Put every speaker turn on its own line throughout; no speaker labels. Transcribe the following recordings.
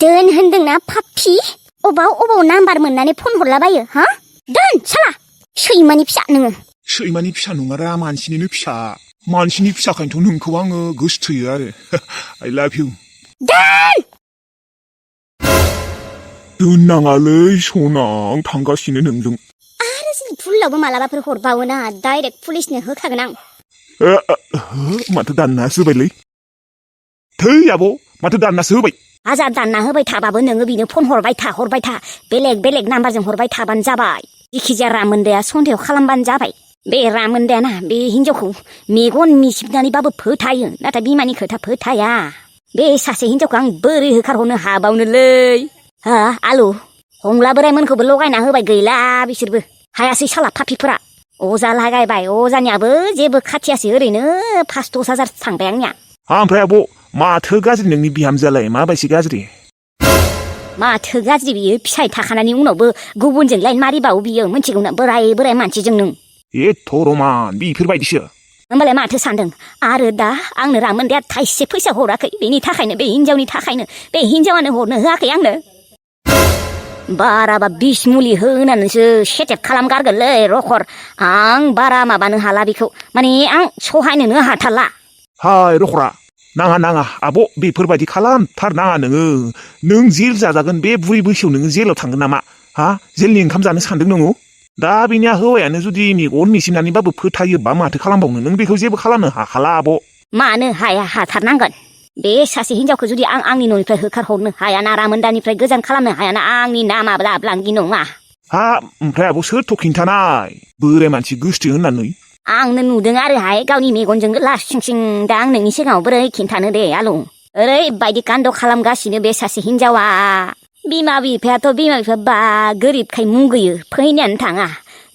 दोन होनदोंना पापि अबाव नाम्बार मोननानै फन हरलाबायो हा दोन साला सैमानि फिसा नोङो
सैमानि फिसा नङारा मानसिनिनो फिसा मानसिनि फिसाखायनोथ' नोंखौ आङो गोसोथोयो आरो I love you दोननाङालै सना आं थांगासिनो नोंजों
आरो जों भुलावबो मालाबाफोर हरबावोना डाइरेक्ट पुलिसनो होखागोन आं
माथो दाननासो होबायलै थै आब' माथो दाननासो होबाय
हाजार दानना होबाय थाबाबो नोङो बिनो फन हरबाय था बेलेग नाम्बारजों हरबाय थाबानो जाबाय जिखिजाया रामोन्दाया सन्देह खालामबानो जाबाय बे रामोन्दायाना बे हिनजावखौ मेगन मिसिबनानैबाबो फोथायो नाथाय बिमानि खोथा फोथाया बे सासे हिनजावखौ आं बोरै होखारहरनो हाबावनोलै हा आलु हंला बोरायमोनखौबो लगायना होबाय गैला बिसोरबो हायासै साला पापिफोरा अजा लागायबाय अजानियाबो जेबो खाथियासै ओरैनो 5-10 हाजार थांबाय आंनिया
ओमफ्राय आब' माथो गाज्रि नोंनि बिहामजोआलाय माबायसि गाज्रि
माथो गाज्रि बियो फिसाइ थाखानायनि उनावबो गुबुनजों लाइन मारिबावो बियो मिथिगौना बोराय मानसिजों नों
एथ' रमान बेफोरबायदिसो
होमबालाय माथो सानदों आरो दा आंनो रामोन्दाया थाइसे फैसा हराखै बेनि थाखायनो बे हिनजावनि थाखायनो बे हिनजावानो हरनो होआखै आंनो बाराबा बिस मुलि होनानैसो सेटेप खालामगारगोनलै रखर आं बारा माबानो हाला बेखौ माने आं सहायनोनो हाथारला
हाय रखरा नाङा आब' बेफोरबायदि खालामथारनाङा नों जेल जाजागोन बे बुरै बैसोआव नोङो जेलाव थांगोन नामा हा जेलनि ओंखाम जानो सानदों नोङो दा बिनिया हौवायानो जुदि मेगन मिसिनानैबाबो फोथायोबा माथो खालामबावनो नों बेखौ जेबो खालामनो हाखाला आब'
मानो हाया हाथारनांगोन बे सासे हिनजावखौ जुदि आं आंनि न'निफ्राय होखारहरनो हायाना रामोन्दानिफ्राय गोजान खालामनो हायाना आंनि नामा लाबलांगि नङा
हा ओमफ्राय आब' सोरथ' खिन्थानाय बोराय मानसि गोसथो होननानै
आंनो नुदों आरोहाय गावनि मेगनजों लासिं दा आं नोंनि सिगाङाव बोरै खिन्थानो दे आलु ओरैबायदि कान्द खालामगासिनो बे सासे हिनजावा बिमा बिफायाथ' बा गोरिबखाय मुगैयो फैनायानो थाङा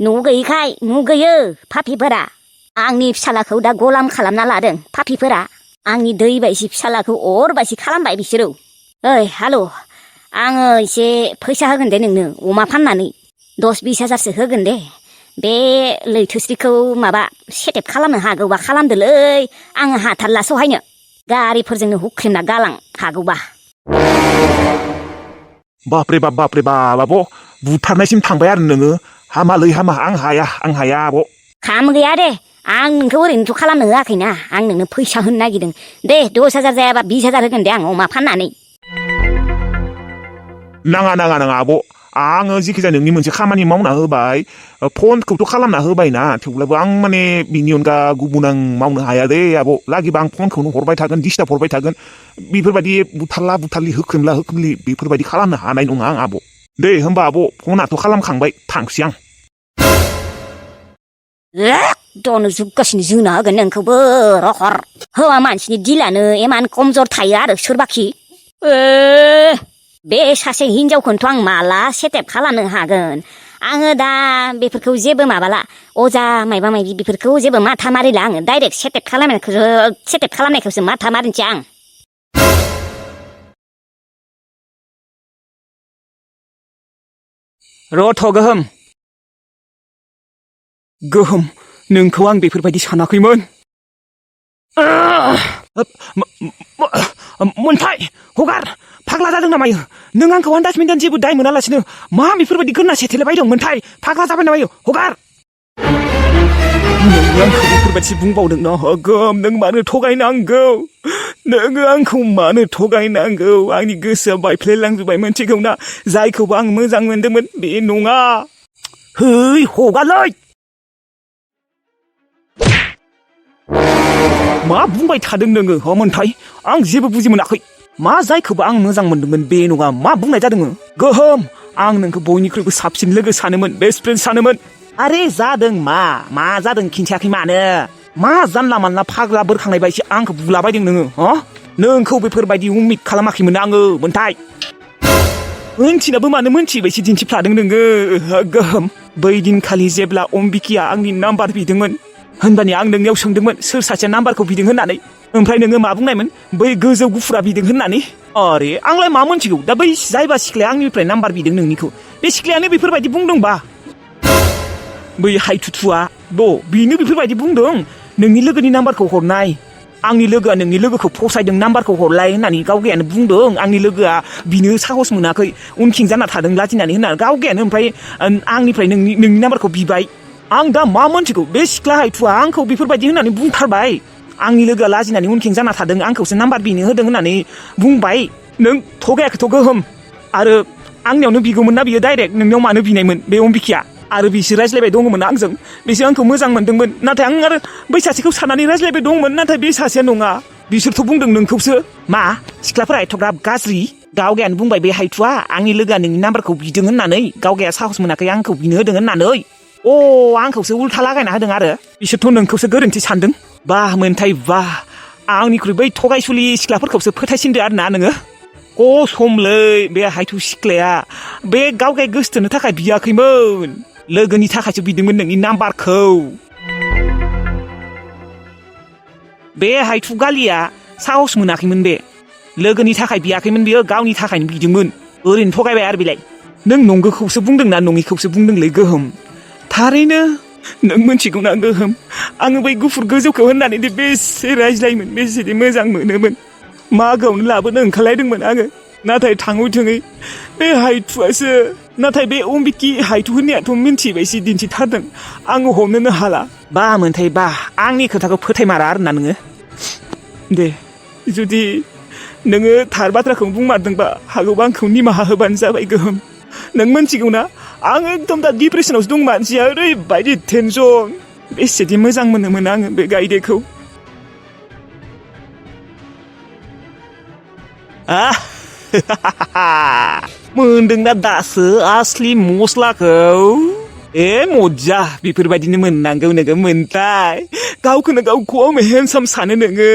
न' गैयिखाय मुगैयो पापिफोरा आंनि फिसालाखौ दा गलाम खालामना लादों पापिफोरा आंनि दै बायसि फिसालाखौ अर बायसि खालामबाय बिसोरो ओइ हालु आङो एसे फैसा होगोन दे नोंनो अमा फाननानै 10-20 हाजारसो होगोन दे बे लैथोस्रिखौ माबा सेटेप खालामनो हागौबा खालामदोलै आङो हाथारला सहायनो गारिफोरजोंनो हुख्रेमना गालां हागौबा
बाप्रे बाप आब' बुथारनायसिम थांबाय आरो नोङो हामालै हामा आं हाया आब'
खाम गैया दे आं नोंखौ ओरैनोथ' खालामनो होआखैना आं नोंनो फैसा होनो नागिरदों दे 10 हाजार जायाबा 20 हाजार होगोन दे आं अमा फाननानै
नाङा आब' आङो जिखिजाया नोंनि मोनसे खामानि मावना होबाय फनखौथ' खालामना होबायना थेवब्लाबो आं माने बिनि अनगा गुबुन आं मावनो हाया दे आब' लागिबा आं फनखौनो हरबाय थागोन डिस्टार्ब हरबाय थागोन बेफोरबायदि बुथारलि होख्रेमला बेफोरबायदि खालामनो हानाय नङा आं आब' दे होमबा आब' फनाथ' खालामखांबाय थांसै आं
एकदम जुगासिनो जोना होगोन नोंखौबो रखर हौवा मानसिनि दिलानो इमान कमजर थायो आरो सोरबाखि बे सासे हिनजावखौनोथ' आं माला सेटेप खालामनो हागोन आङो दा बेफोरखौ जेबो माबाला अजा मायबा मायबि बेफोरखौ जेबो माथा मारिला आङो डाइरेक्ट सेटेप खालामनायखौसो माथा मारिनोसै आं
रथ' गोहोम नोंखौ आं बेफोरबायदि सानाखैमोन मोनथाय हगार फाग्ला जादों नामायो नों आंखौ आन्दाज मिन्दान जेबो दाय मोनालासिनो मा बेफोरबायदि गोरना सेथेलाबाय दं मोनथाय फाग्ला जाबाय नामायो हगार नों आंखौ बेफोरबायदि बुंबावदों न गोम नों मानो थगायनांगौ नोङो आंखौ मानो थगायनांगौ आंनि गोसोआ बायफ्लेलांजोबबाय मोनथिगौना जायखौबो आं मोजां मोनदोंमोन बे नङा है हगारलै मा बुंबाय थादों नोङो मोनथाय आं जेबो बुजि मोनाखै मा जायखौबो आं मोजां मोनदोंमोन बे नङा मा बुंनाय जादों गोहोम आं नोंखौ बयनिख्रुइबो साबसिन लोगो सानोमोन बेस्ट फ्रेन्ड सानोमोन आरे जादों मा जादों खिन्थायाखै मानो मा जानला मानला फाग्ला बोरखांनाय बायदि आंखौ बुलाबायदों नोङो नोंखौ बेफोरबायदि उम्मिद खालामाखैमोन आङो मोनथाय मोनथिनाबो मानो मोनथिबायसि दिन्थिफ्लादों नोङो गोहोम बै दिनखालि जेब्ला अम्बिकाया आंनि नाम्बार बिदोंमोन होनबानि आं नोंनियाव सोंदोंमोन सोर सासेया नाम्बारखौ बिदों होननानै ओमफ्राय नोङो मा बुंनायमोन बै गोजौ गुफुरा बिदों होननानै अरे आंलाय मा मोनथिगौ दा बै जायबा सिख्लाया आंनिफ्राय नाम्बार बिदों नोंनिखौ बे सिख्लायानो बेफोरबायदि बुंदोंबा बै हायथुथुआ बेनो बेफोरबायदि बुंदों नोंनि लोगोनि नाम्बारखौ हरनाय आंनि लोगोआ नोंनि लोगोखौ फसायदों नाम्बारखौ हरलाय होननानै गावगायानो बुंदों आंनि लोगोआ बिनो साहस मोनाखै उनथिं जाना थादों लाजिनानै होनना गावगायानो ओमफ्राय आंनिफ्राय नोंनि नाम्बारखौ बिबाय आं दा मा मोनथिगौ बे सिख्ला हायथुआ आंखौ बेफोरबायदि होननानै बुंथारबाय आंनि लोगोआ लाजिनानै उनथिं जाना थादों आंखौसो नाम्बार बिनो होदों होननानै बुंबाय नों थगायाखैथ' गोहोम आरो आंनियावनो बिगौमोन ना बियो डाइरेक्ट नोंनियाव मानो बिनायमोन बे अम्बिकाया आरो बिसोर रायज्लायबाय दङमोन आंजों बिसोर आंखौ मोजां मोनदोंमोन नाथाय आं आरो बै सासेखौ साननानै रायज्लायबाय दंमोन नाथाय बे सासेया नङा बिसोरथ' बुंदों नोंखौसो मा सिख्लाफोरा एथ'ग्राब गाज्रि गावगायानो बुंबाय बे हायथुआ आंनि लोगोआ नोंनि नाम्बारखौ बिदों होननानै गावगाया साहस मोनाखै आंखौ बिनो होदों होननानै आंखौसो उल्था लागायना होदों आरो बिसोरथ' नोंखौसो गोरोन्थि सानदों बाह मोनथाय बाह आंनिख्रुइ बै थगायसुलि सिख्लाफोरखौसो फोथायसिनदो आरोना नोङो कसमलै बे हायथु सिख्लाया बे गावगाय गोसोथोनो थाखाय बियाखैमोन लोगोनि थाखायसो बिदोंमोन नोंनि नाम्बारखौ बे हायथु गालिया साहस मोनाखैमोन बे लोगोनि थाखाय बियाखैमोन बियो गावनि थाखायनो बिदोंमोन ओरैनो थगायबाय आरो बेलाय नों नंगौखौसो बुंदोंना नङिखौसो बुंदोंलै गोहोम थारैनो नों मिथिगौना गोहोम आङो बै गुफुर गोजौखौ होननानै बेसे रायज्लायोमोन बेसे मोजां मोनोमोन मागोआवनो लाबोनो ओंखारलायदोंमोन आङो नाथाय थाङै थुङै बे हायथुआसो नाथाय बे अम्बिकी हायथु होननायाथ' मिन्थिबायसि दिन्थिथारदों आङो हमनोनो हाला बा मोनथाय बा आंनि खोथाखौ फोथायमारा आरोना नोङो दे जुदि नोङो थार बाथ्राखौ बुंमारदोंबा हागौबा आंखौ निमाहा होबानो जाबाय गोहोम नों मिन्थिगौना आं एकदम दा डिप्रेसनावसो दं मानसिया ओरैबायदि टेनसन बेसेदि मोजां मोनोमोन आङो बे गायदेखौ मोनदोंना दासो आसलि मस्लाखौ मज्जा बेफोरबायदिनो मोननांगौ नोङो मोनथाय गावखौनो गाव खम हेन्डसाम सानो नोङो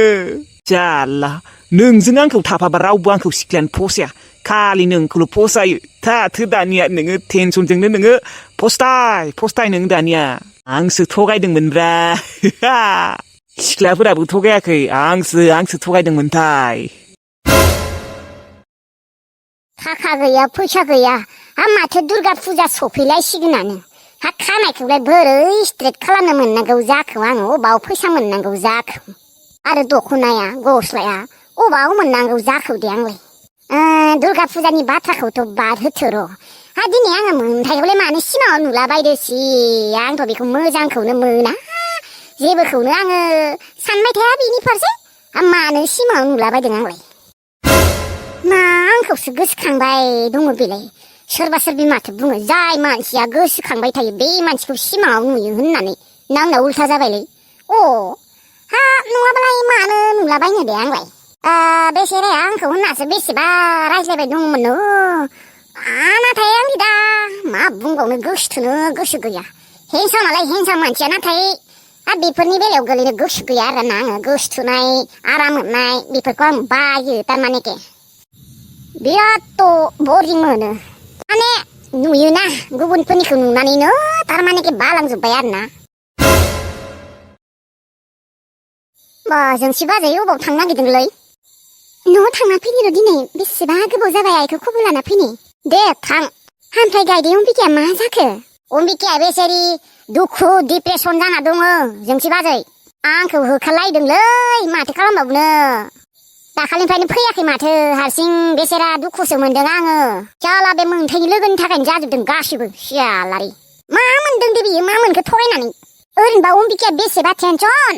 जाला नोंजों आंखौ थाफाबा रावबो आंखौ सिख्लायानो फसाया खालि नोंखौल' फसायो थाथो दानिया नोङो टेनसनजोंनो नोङो फस्थाय नों दानिया आंसो थगायदोंमोनब्रा सिख्लाफोराबो थगायाखै आंसो थगायदोंमोनथाय
थाखा गैया फैसा गैया माथो दुर्गा फुजा सफैलायसिगोनानो खानायखौलाय बोरै स्ट्रेट खालामनो मोननांगौ जाखो आङो अबाव फैसा मोननांगौ जाखो आरो दख'नाया गस्लाया अबाव मोननांगौ जाखो दे आंलाय दुर्गा फुजानि बाथ्राखौथ' बाद होथो र' दिनै आङो मोनथायखौलाय मानो सिमाङाव नुलाबायदोसि आंथ' बेखौ मोजांखौनो मोना जेबोखौनो आङो सानबाय थाया बिनि फारसे मानो सिमाङाव नुलाबायदों आंलाय मा आंखौसो गोसोखांबाय दङ बेलाय सोरबा सोरबि माथो बुङो जाय मानसिया गोसोखांबाय थायो बे मानसिखौ सिमाङाव नुयो होननानै नांना उल्था जाबायलै नङाबालाय मानो नुलाबायनो दे आंलाय बेसेराया आंखौ होननासो बेसेबा रायज्लायबाय दंमोन नाथाय आंनि दा मा बुंबावनो गोसोथोनो गोसो गैया हेन्सामालाय हेन्साम मानसिया नाथाय बेफोरनि बेलायाव गोलैनो गोसो गैया आरोना आङो गोसोथोनाय आराम मोननाय बेफोरखौ आं बायो थारमाने बिराद बरिं मोनो माने नुयोना गुबुनफोरनिखौ नुनानैनो थारमाने बालांजोब्बाय आरोना जोंसि बाजै अबाव थांनो नागिरदोंलै न'आव थांना फैनो दिनै बेसेबा गोबाव जाबाय आइखौ खबर लाना फैनो दे थां ओमफ्राय गायदे अम्बिकाया मा जाखो अम्बिकाया बेसेरि दुखु डिप्रेसन जाना दङ जोंसि बाजै आंखौ होखारलायदोंलै माथो खालामबावनो दाखालिनिफ्रायनो फैयाखै माथो हारसिं बेसेरा दुखुसो मोनदों आङो जाला बे मोनथायनि लोगोनि थाखायनो जाजोबदों गासिबो सियालारि मा मोनदों दे बियो मा मोनखो थगायनानै ओरैनोबा अम्बिकाया बेसेबा टेनसन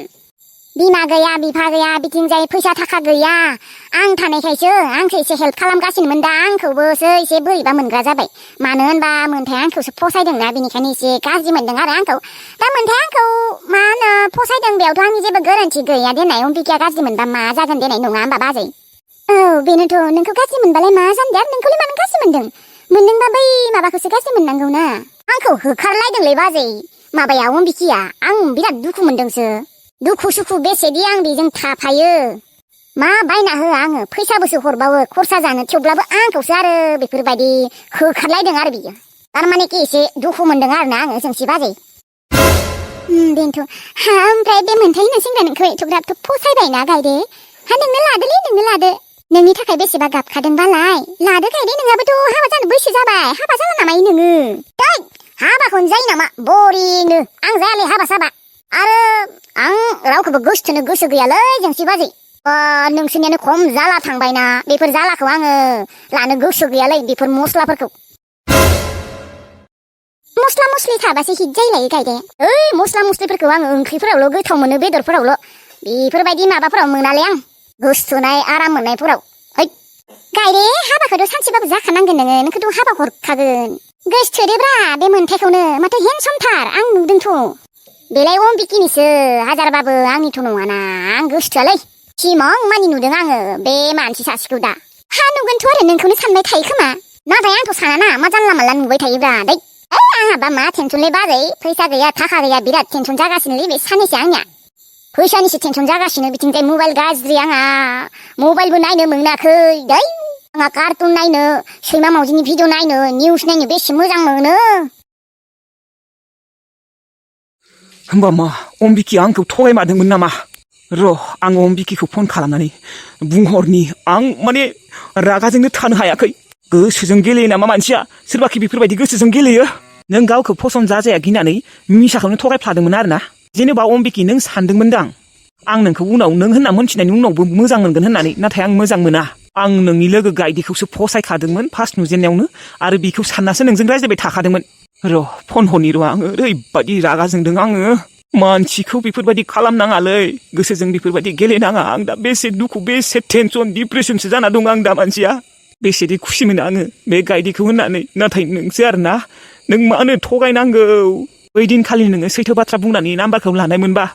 बिमा गैया बिफा गैया बिथिंजाय फैसा थाखा गैया आं थानायखायसो आंखौ एसे हेल्प खालामगासिनोमोन दा आंखौबोसो एसे बोरैबा मोनग्रा जाबाय मानो होनबा मोनथाया आंखौसो फसायदोंना बेनिखायनो एसे गाज्रि मोनदों आरो आंखौ दा मोनथाया आंखौ मा होनो फसायदों बेयावथ' आंनि जेबो गोरोन्थि गैया देनाय अम्बिकाया गाज्रि मोनबा मा जागोन देनाय नङा होनबा बाजै बेनोथ' नोंखौ गाज्रि मोनबालाय मा जानो दे नोंखौलाय मानो गाज्रि मोनदोंबा बै माबाखौसो गाज्रि मोननांगौ ना आंखौ होखारलायदोंलै बाजै माबाया अम्बिकाया आं बिराद दुखु मोनदोंसो दुखु सुखु बेसेदि आं बेजों थाफायो मा बायना होआ आङो फैसाबोसो हरबावो खरसा जानो थेवब्लाबो आंखौसो आरो बेफोरबायदि होखारलायदों आरो बियो थारमाने एसे दुखु मोनदों आरोना आङो जोंसि बाजै बेनोथ' ओमफ्राय बे मोनथाय होनना सेंग्रा नोंखौ एथ'ग्राबथ' फसायबायना गायदे नोंनो लादो नोंनि थाखाय बेसेबा गाबखादोंबालाय लादो गायदे नोंहाबोथ' हाबा जानो बैसो जाबाय हाबा जाला नामायो नोङो हाबाखौनो जायो नामा बरिंनो आं जायालै हाबा साबा आरो आं रावखौबो गोसोथोनो गोसो गैयालै जोंसि बाजै नोंसोरनियानो खम जाला थांबायना बेफोर जालाखौ आङो लानो गोसो गैयालै बेफोर मस्लाफोरखौ मस्ला मस्लि थाबासो हिट जायोलाय गायदे ओइ मस्ला मस्लिफोरखौ आङो ओंख्रिफोरावल' गोथाव मोनो बेदरफोरावल' बेफोरबायदि माबाफोराव मोनालै आं गोसोथोनाय आराम मोननायफोराव ओइ गायदे हाबाखौथ' सानसेबाबो जाखानांगोन नोंखौथ' हाबा हरखागोन गोसोथोदोब्रा बे मोनथायखौनो माथो हेन्डसमथार आं नुदोंथ' बेलाय अम्बिकिनिसो हाजारबाबो आंनिथ' नङाना आं गोसोथोआलै सिमां मानि नुदों आङो बे मानसि सासेखौ दा हा नुगोनथ' आरो नोंखौनो सानबाय थायो खोमा नाथाय आंथ' सानाना मा जानला मानला नुबाय थायोब्रा दै आंहाबा मा टेनसनलै बाजै फैसा गैया थाखा गैया बिराद टेनसन जागासिनोलै बे साननैसो आंनिया फैसानिसो टेनसन जागासिनो बिथिंजाय मबाइल गाज्रि आंहा मबाइलबो नायनो मोनाखै दै आंहा कार्टुन नायनो सैमा मावजिनि भिडिअ नायनो निउस नायनो बेसे मोजां मोनो
होमबा मा अम्बिकिया आंखौ थगायमारदोंमोन नामा र' आं अम्बिकिखौ फन खालामनानै बुंहरनि आं माने रागाजोंनो थानो हायाखै गोसोजों गेलेयो नामा मानसिया सोरबाखि बेफोरबायदि गोसोजों गेलेयो नों गावखौ फसन जाजाया गिनानै मिसाखौनो थगायफ्लादोंमोन आरोना जेनेबा अम्बिकि नों सानदोंमोनदां आं नोंखौ उनाव नों होनना मोनथिनायनि उनावबो मोजां मोनगोन होननानै नाथाय आं मोजां मोना आं नोंनि लोगो गायदिखौसो फसायखादोंमोन फार्स्ट नुजेननायावनो आरो बेखौ साननासो नोंजों रायज्लायबाय थाखादोंमोन र' फन हरनि र' आङो ओरैबायदि रागा जोंदों आङो मानसिखौ बेफोरबायदि खालामनाङालै गोसोजों बेफोरबायदि गेलेनाङा आं दा बेसे दुखु बेसे टेनसन डिप्रेसनसो जाना दं आं दा मानसिया बेसेदि खुसि मोनो आङो बे गायदिखौ होननानै नाथाय नोंसो आरोना नों मानो थगायनांगौ बै दिनखालि नोङो सैथो बाथ्रा बुंनानै नाम्बारखौ लानाय मोनबा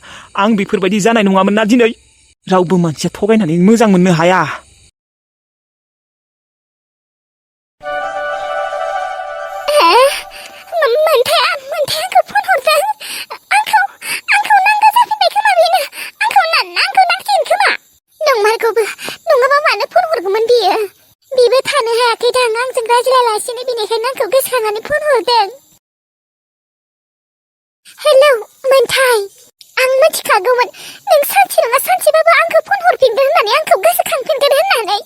आं बेफोरबायदि जानाय नङामोन ना दिनै रावबो मानसिया थगायनानै मोजां मोननो हाया
मोनथाया आंखौ फन हरदों आंखौ नांगौ जाफिनबाय खोमा बेनो आंखौ नांसिगोन खोमा नंमारगौबो नङाबा मानो फन हरगौमोन बेबो थानो हायाखैदां आंजों रायज्लायालासिनो बेनिखायनो आंखौ गोसोखांनानै फन हरदों हेलौ मोनथाय आं मिथिखागौमोन नों सानसे नङा सानसेबाबो आंखौ फन हरफिनगोन होननानै आंखौ गोसोखांफिनगोन होननानै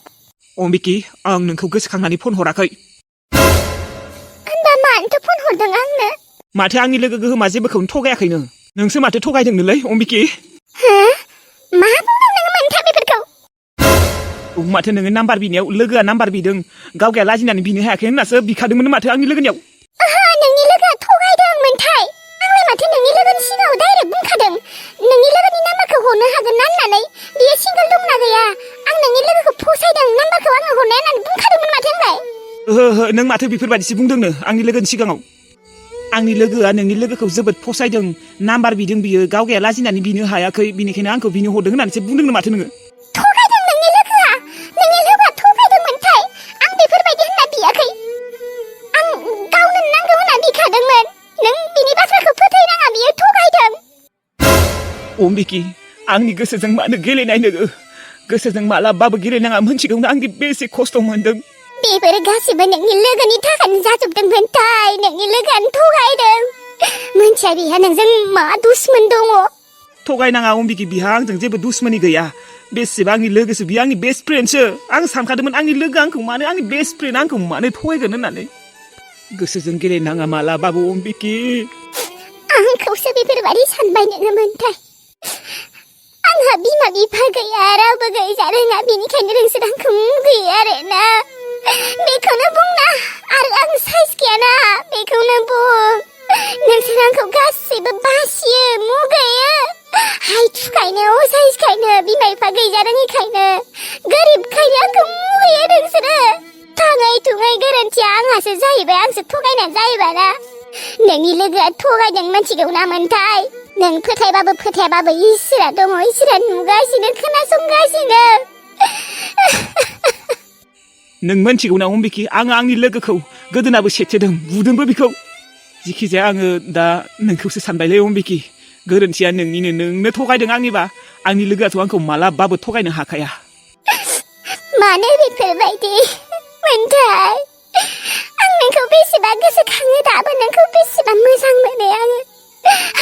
अम्बिकि आं नोंखौ गोसोखांनानै फन हराखै
होनबा मानोथो फन हरदों आंनो
माथो आंनि लोगो गोहोमा जेबोखौनो थगायाखैनो नोंसो माथो थगायदोंनोलै अम्बिकि
हो मा बुंदों नोङो मोनथा बेफोरखौ
माथो नोङो नाम्बार बिनायाव लोगोआ नाम्बार बिदों गावगाया लाजिनानै बिनो हायाखै होननासो बिखादोंमोन माथो आंनि लोगोनियाव
नोंनि लोगोआ थगायदों मोनथाय आंलाय माथो नोंनि लोगोनि सिगाङाव डाइरेक्ट बुंखादों नोंनि लोगोनि नाम्बारखौ हरनो हागोन ना होननानै बियो सिंगोल दंना गैया आं नोंनि लोगोखौ फसायदों नाम्बारखौ आङो हरनाया होननानै बुंखादोंमोन माथो आंलाय
ओहो नों माथो बेफोरबायदिसो बुंदोंनो आंनि लोगोनि सिगाङाव आंनि लोगोआ नोंनि लोगोखौ जोबोद फसायदों नाम्बार बिदों बियो गावगाया लाजिनानै बिनो हायाखै बिनिखायनो आंखौ बिनो हरदों होननानैसो बुंदोंनो माथो नोङो
थगायदों नोंनि लोगोआ थगायदोंमोनथाय आं बेफोरबायदि होनना बियाखै आं गावनो नांगौ होनना बिखादोंमोन नों बिनि बाथ्राखौ फोथायनाङा बियो थगायदों
अम्बिकि आंनि गोसोजों मानो गेलेनाय नोङो गोसोजों मालाबाबो गेलेनाङा मोनथिगौना आंनि बेसे खस्थ' मोनदों
बेफोर गासिबो नोंनि लोगोनि थाखायनो जाजोबदोंमोनथाय नोंनि लोगोआनो थगायदों मोनथिया बिहा नोंजों मा दुश्मन दङ
थगायनाङा अम्बिकि बिहा आंजों जेबो दुश्मनी गैया बेसेबा आंनि लोगोसो बियो आंनि बेस्ट फ्रेन्डसो आं सानखादोंमोन आंनि लोगो आंखौ मानो आंनि बेस्ट फ्रेन्ड आंखौ मानो थगायगोन होननानै गोसोजों गेलेनाङा मालाबाबो अम्बिकि
आंखौसो बेफोरबायदि सानबाय नोङो मोनथाय आंहा बिमा बिफा गैया रावबो गैजा रोङा बेनिखायनो नोंसोर आंखौ मुगैयो आरोना बेखौनो बुंना आरो आं साइज गैयाना बेखौनो बुं नोंसोर आंखौ गासैबो बासियो मुगैयो हाय थुखायनो असाइसखायनो बिमा बिफा गैजा रोङिखायनो गोरिबखायनो आंखौ मुगैयो नोंसोरो थाङै थुङै गोरोन्थिया आंहासो जाहैबाय आंसो थगायनानै जाहैबाय ना नोंनि लोगोआ थगायदों मिथिगौ ना मोनथाय नों फोथायबाबो फोथायाबाबो इसोरा दङ इसोरा नुगासिनो खोनासंगासिनो
नों मोनथिगौ ना अम्बिकि आङो आंनि लोगोखौ गोदोनाबो सेथेदों बुदोंबो बिखौ जिखिजाया आङो दा नोंखौसो सानबायलै अम्बिकि गोरोन्थिया नोंनिनो नोंनो थगायदों आंनिबा आंनि लोगोआथ' आंखौ मालाबाबो थगायनो हाखाया
मानो बेफोरबायदि मोनथाय आं नोंखौ बेसेबा गोसोखाङो दाबो नोंखौ बेसेबा मोजां मोनो आङो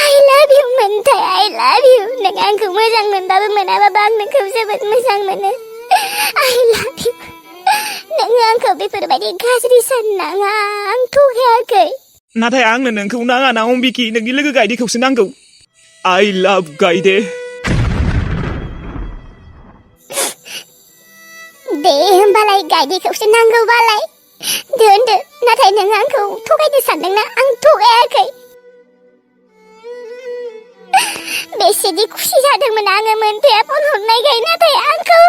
I love you मोनथाय I love you नों आंखौ मोजां मोनबाबो मोनाबाबो आं नोंखौ जोबोद मोजां मोनो I love you नोङो आंखौ बेफोरबायदि गाज्रि साननाङा आं थगायाखै
नाथाय आंनो नोंखौ नाङा ना अम्बिकि नोंनि लोगो गायदिखौसो नांगौ I love गायदे
दे होमबालाय गायदेखौसो नांगौबालाय दोनदो नाथाय नों आंखौ थगायनो सानदोंना आं थगायाखै बेसेदि खुसि जादोंमोन आङो मोनफाया फन हरनायखाय नाथाय आंखौ